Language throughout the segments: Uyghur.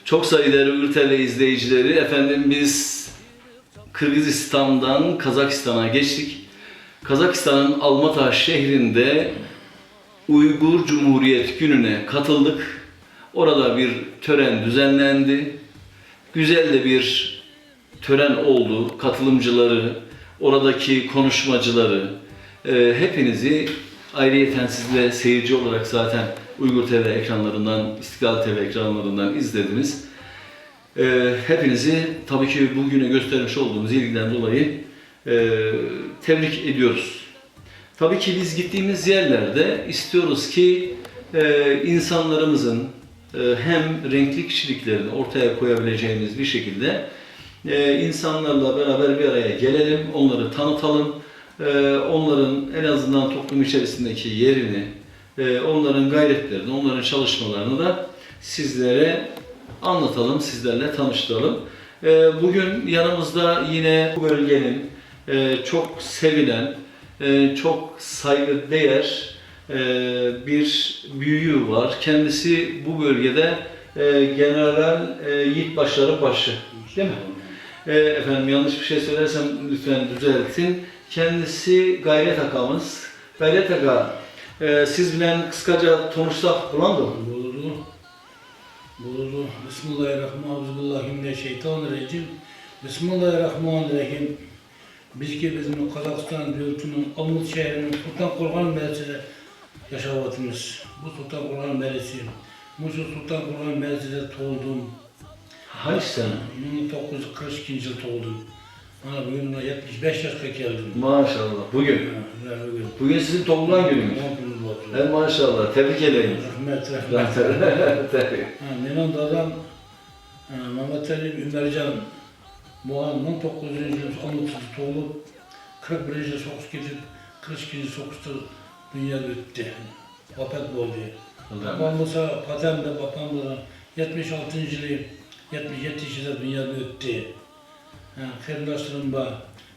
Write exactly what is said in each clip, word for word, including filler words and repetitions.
Çok saygıdeğer Uygur T V izleyicileri, efendim biz Kırgızistan'dan Kazakistan'a geçtik. Kazakistan'ın Almata şehrinde Uygur Cumhuriyet Günü'ne katıldık. Orada bir tören düzenlendi. Güzel de bir tören oldu. Katılımcıları, oradaki konuşmacıları, e, hepinizi ayrıyeten siz de seyirci olarak zaten Uygur T V ekranlarından, İstiklal T V ekranlarından izlediniz. E, hepinizi tabii ki bugüne göstermiş olduğunuz ilgiden dolayı, e, tebrik ediyoruz. Tabii ki biz gittiğimiz yerlerde istiyoruz ki, e, insanlarımızın, e, hem renkli kişiliklerini ortaya koyabileceğimiz bir şekilde, e, insanlarla beraber bir araya gelelim, onları tanıtalım, e, onların en azından toplum içerisindeki yerini, e, onların gayretlerini, onların çalışmalarını da sizlere anlatalım, sizlerle tanıştıralım. E, bugün yanımızda yine bu bölgenin, e, çok sevilen, e, çok saygıdeğer, e, bir büyüğü var. Kendisi bu bölgede, e, general, e, yiğitbaşların başı, değil mi? E, efendim, yanlış bir şey söylersem lütfen düzeltin. Kendisi Gayret akamız. Gayret aka, e, siz bilen kıskaca tanışsak bulandı mı? Bulundu. Bulundu. Bismillahirrahmanirrahim. Euzubillahimineşşeytanirracim. Bismillahirrahmanirrahim. Bizki bizim Kazakistan devletinin Almut şehrinin Sultan Kurgan mehallesinde yaşavatımız. Bu Sultan Kurgan mehallesi. Bu şu Sultan Kurgan mehallesinde doğdum. Hangi sene? Bin dokuz yüz kırk iki yıl doğdum. Ana bugün yetmiş beş yaşa geldim. Maşallah. Bugün. Ha, ha, bugün. Bugün sizin doğum gününüz. Doğum günüm oldu. He, maşallah. Tebrik edeyim. Rahmet, rahmet. Tabii. Ha, benim dadam, ha, Mehmet Ali Ümercan, bu bin dokuz yüz yıl on dokuz doğulup, kırk birinci sokuş geçip, kırk ikinci sokuşta dünya öttü. Vefat oldu. Öyle mi? Babam olsa, Patem de babam da yetmiş altıncı yılı, yetmiş yedi yaşında dünya öttü. Ha, qarindashlarım bar.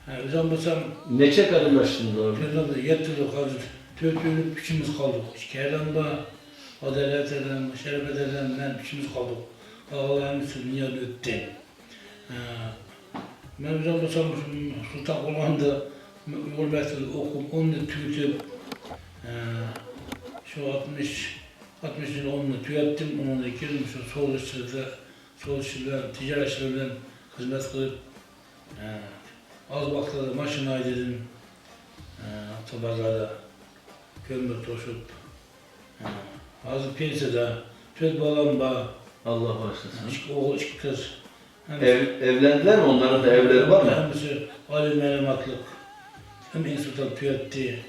Ha, o'zim bo'lsam, necha qarindoshsiz? Qarindashlar yetti, hozir to'rt o'lib, uchimiz qoldik. Ikki qarindosh bar. Adolat dadam, Sharif dadam, men uchimiz qoldik. Qolganlar hammasi dunyodan o'tdi. Ha, men o'zim bo'lsam, Sulton Qo'rg'onda Uyg'ur maktabida o'qib, onni tugatib, ha, shu oltmish, oltmish yil onni tugatdim. Undan keyin shu so'z ishida, so'z ishi bilan, tijorat ishlar bilan xizmat qilib, ha, oz vaqtlarda mashina haydadim. Ha, avtobozlarda ko'mir to'shib, ha, hozir pensiyada, to'rt bolam bor. Alloh bag'ishlasin. Ikki o'g'il, ikki qiz. Ev-, evlendiler mi? Onların da evleri var mı? Hammasi oliy ma'lumotli. Ham institutdan tugatdi.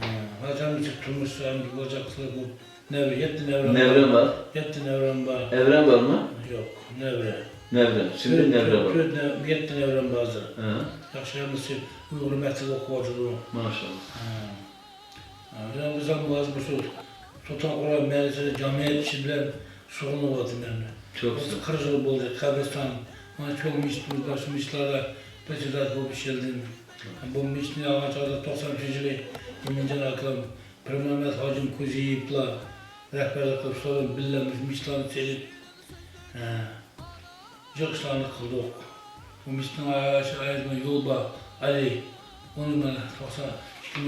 Ha, hozir hammasi turmushda, endi bo'lajak qizlar ko'p. Nevra, yetti nevram bor. Nevra var. Yetti nevram bor. Evren var mı? Yo'q, nevra. Nevra. Şimdi to'rt, nevra to'rt, var. To'rt nev-, yetti nevram bor hozir. Hı. Yaxshi, hammasi Uyg'ur maktabida o'qiyotidi. Maşallah. Ha. Ha, men o'zim hozir shu Sulton Qo'rg'on ma'allasida jamiyat ishi bilan shug'ullanyapman. Çok güzel. Qirq yil bo'ldi, qabriston. Mana shu mechitimiz bor, shu mechitlarda prezidentant bo'lib ishladim. Bu mechitni yig'gan chog'da to'qson uchinchi yili Eminjon akam, Pirmammat hojim Ko'ziyevlar rahbarlik qilib, shu bilan birga mechitlarni tizib, ha, jig'ishlarni qildik. Bu mechitning aylanma yo'li bor, Ali. Uni mana to'qson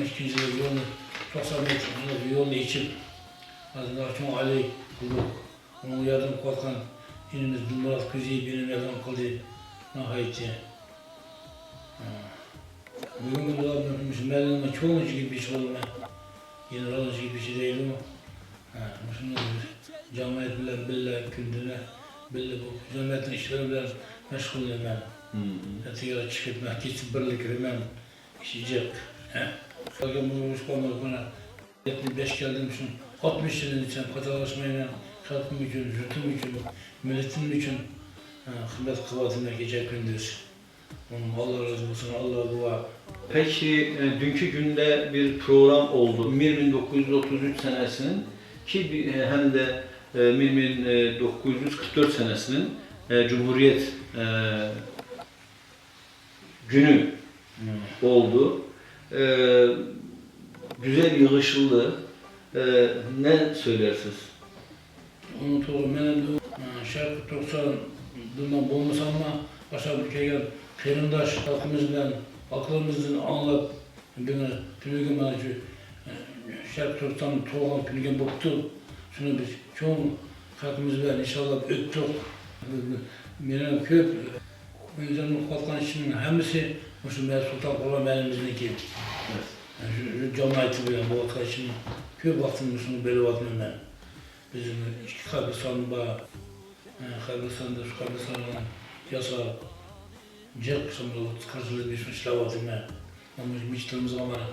ikkinchi yili yo'lni, to'qson metr yo'lni yechib, hozir cho'ng Ali qildik. Unga yordam qilayotgan inimiz Dilmurod Ko'ziyev menga yordam qildi. Nihoyatda. Ha. Bugungi kunda shu mahallaning cho'ng jigit beshi bo'laman. General jigit beshi deydi. Ha, shuni jamiyat bilan birga kunduz birga bu jamiyatning ishlari bilan mashg'ullanman. Hı hı. Ertaga chiqib, men kechib birga kiraman. Ishijik. Ha? Qolgan bu urush qolmadi, mana, yetmish besh keldim, shu oltmish yilni ichida xatolaşmayman. خەلقىم ئۈچۈن، يۇرتۇم ئۈچۈن، مىللىتىم ئۈچۈن، ئە، خىزمەت قىلىۋاتىمەن كېچە كۈندۈز. ئۇنىڭ ئاللا رازى بولسۇن، ئاللا بار. Peki, e, dünkü günde bir program oldu. Bir bin dokuz yüz otuz üç senesinin ki bir, e, hem de, e, bir bin dokuz yüz kırk dört senesinin, e, Cumhuriyet, e, günü oldu. E, güzel yığışıldı. E, ne söylersiniz? ئۇنى توغرا، مەن ئەمدى، ئە، شەرقىي تۈركىستاندىن بولمىساممۇ، ئاشۇ كەلگەن قېرىنداش خەلقىمىز بىلەن ئاكىلىرىمىزدىن ئاڭلاپ، بىزنى تۈنۈگۈن مانا شۇ، ئە، شەرقىي تۈركىستان تۇغۇلغان كۈنىگە بوپتۇ. شۇنى بىز چوڭ خەلقىمىز بىلەن نىشانلاپ ئۆتتۇق. مېنىڭ كۆپ ئۆزۈمنىڭ قىلىۋاتقان ئىشىمنىڭ ھەممىسى مۇشۇ مەن سۇلتان قۇربان مەلىمىزنىڭكى. شۇ، شۇ جامائىتى بىلەن بولۇۋاتقان ئىشىمنىڭ كۆپ ۋاقتىنى مۇشۇنى بۆلۈۋاتىمەن مەن. بىز ئىككى قەبرىستان بار. قەبرىستاندا شۇ قەبرىستاننى ياساپ، جىق قىسىمدا قىرىق يىلدىن بېرى ئىشلەۋاتىمەن. مانا مۇشۇ مەسچىتىمىزغا مانا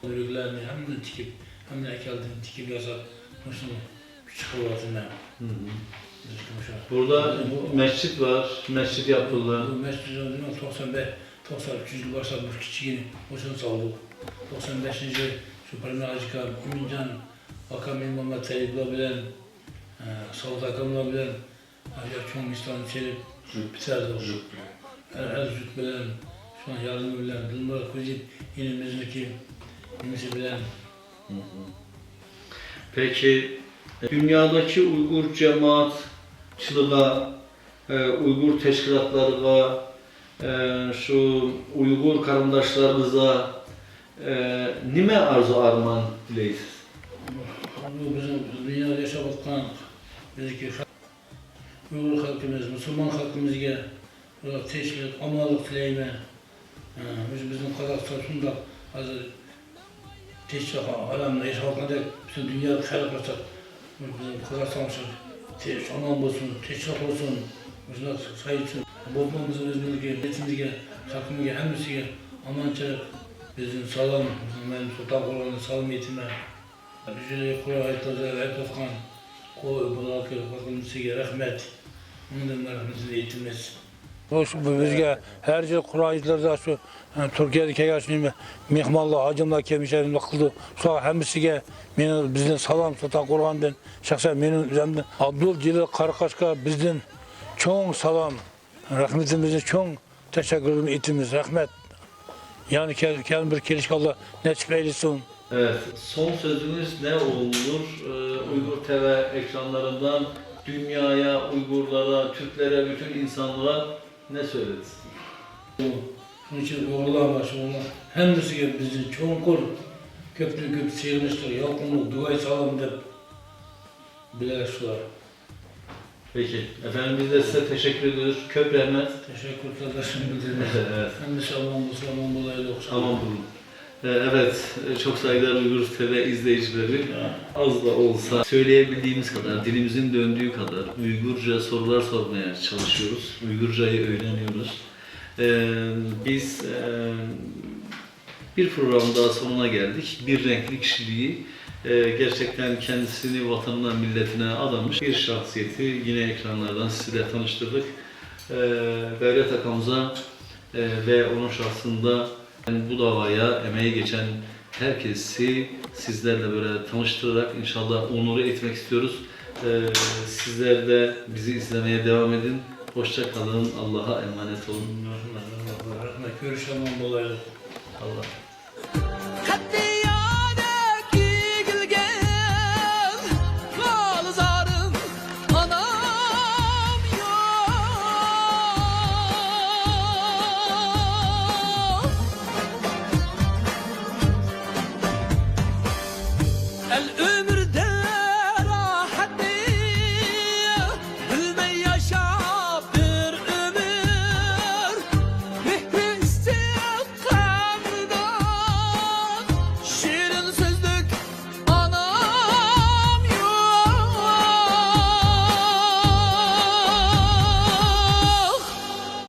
ئۆرۈكلەرنى ھەممىنى تىكىپ، ھەممىنى ئەكەلدىم، تىكىپ ياساپ، مۇشۇنى چىقىرىۋاتىمەن. Hı hı. بىزنىڭكى مۇشۇ. Burada bu, mescit var, mescit yapıldı. بۇ مەسچىتنى توقسان بەش، توقسان ئۈچىنچى يىلى باشلاپ مۇشۇ كىچىكىنى مۇشۇنى سالدۇق. توقسان بەشىنچى يىلى شۇ پەرمان ھاجى ئاكام، ئىمىنجان ئاكام، ئىمام تەيىپلار بىلەن، ئە، ساۋۇت ئاكاملار بىلەن، ئاشۇ چوڭ مىسرانى سېلىپ پۈتتۈردۇق. جۈپ بىلەن. ھەر، ھەر جۈپ بىلەن، شۇنىڭ ياردىمى بىلەن، دىلمۇرات كوجىت ئىنىمىزنىڭكى نېمىسى بىلەن. Hı hı. Peki, dünyadaki Uygur cemaatçılığa, e, Uygur teşkilatlarına, e, şu Uygur karındaşlarınıza, e, nime arzu armağan dileysiz? بۇ بىزنىڭ دۇنيادا ياشاۋاتقان بىزنىڭكى ئۇيغۇر خەلقىمىز، مۇسۇلمان خەلقىمىزگە تىنچلىق، ئامانلىق تىلەيمەن. ئە، مۇشۇ بىزنىڭ قازاقىستان شۇنداق ھازىر تىنچلىق ئالەمدە ياشاۋاتقاندەك، پۈتۈن دۇنياغا خەۋەر قىلساق، مۇشۇ بىزنىڭ قازاقىستان شۇ تىنچ، ئامان بولسۇن، تىنچلىق بولسۇن، مۇشۇنداق سايىتسۇن. بولۇپمۇ بىزنىڭ ئۆزىمىزگە، مىللىتىمىزگە، خەلقىمىزگە، ھەممىسىگە ئامانچىلىق، بىزدىن سالام، مەن سۇلتان قۇربانغا سالام ئېيتىمەن. مۇشۇ قۇربان ھېيتلىرىدا ئەتىۋاتقان قوي، بۇلارغا، خەلقىمىزگە رەھمەت. ئۇنىڭدىن رەھمىتىنى ئېيتىمىز. بۇ، بۇ بىزگە ھەر يىل قۇربان ھېيتلىرىدا شۇ، ئە، تۈركىيەدىن كەلگەن شۇ نېمە، مېھمانلار، ھاجىملار كەلمىشلەر نېمە قىلىدۇ. شۇلار ھەممىسىگە مېنىڭ، بىزدىن سالام، سۇلتان قۇرباندىن، شەخسەن مېنىڭ ئۆزۈمدىن ئابدۇل جېلىل قاراقاشقا بىزدىن چوڭ سالام، رەھمىتىمىزنى چوڭ تەشەككۈرىمىزنى ئېيتىمىز. رەھمەت. يەنە كەل-، كەلگەن بىر كېلىشكە ئاللا نەسىپ ئەيلىسۇن. Evet, son sözünüz ne olur? Ee, Uygur T V ekranlarından dünyaya, Uygurlara, Türklere, bütün insanlara ne söyleriz? شۇنىڭ ئۈچۈن ئۇيغۇرلار بار، شۇنىڭ ھەممىسىگە بىزدىن چوڭقۇر كۆپتىن كۆپ سېغىنىشلىق، يالقۇنلۇق دۇئاي سالام دەپ بىلەر شۇلار. Peki. Efendim, biz de size teşekkür ediyoruz. Köp rahmet. تەشەككۈر تىلەكداشلىرىمنى بىلدۈرىمىز. Evet. ھەممىسى ئامان بولسۇن، ئامان بولايلى. ئامانبولۇڭ. Ee, evet, çok saygıdeğer Uygur T V izleyicileri. Az da olsa söyleyebildiğimiz kadar, dilimizin döndüğü kadar Uygurca sorular sormaya çalışıyoruz. Uygurcayı öğreniyoruz. Ee, biz, e, Bir programın daha sonuna geldik. Bir renkli kişiliği, e, gerçekten kendisini vatanına, milletine adamış bir şahsiyeti yine ekranlardan sizlerle tanıştırdık. E, Gayret Akamıza, e, ve onun şahsında bu davaya emeği geçen herkesi sizlerle böyle tanıştırarak inşallah onore etmek istiyoruz. E, sizler de bizi izlemeye devam edin. Hoşça kalın. Allah'a emanet olun. رەھمەت، كۆرۈشەلمەي بولايلى. Allah.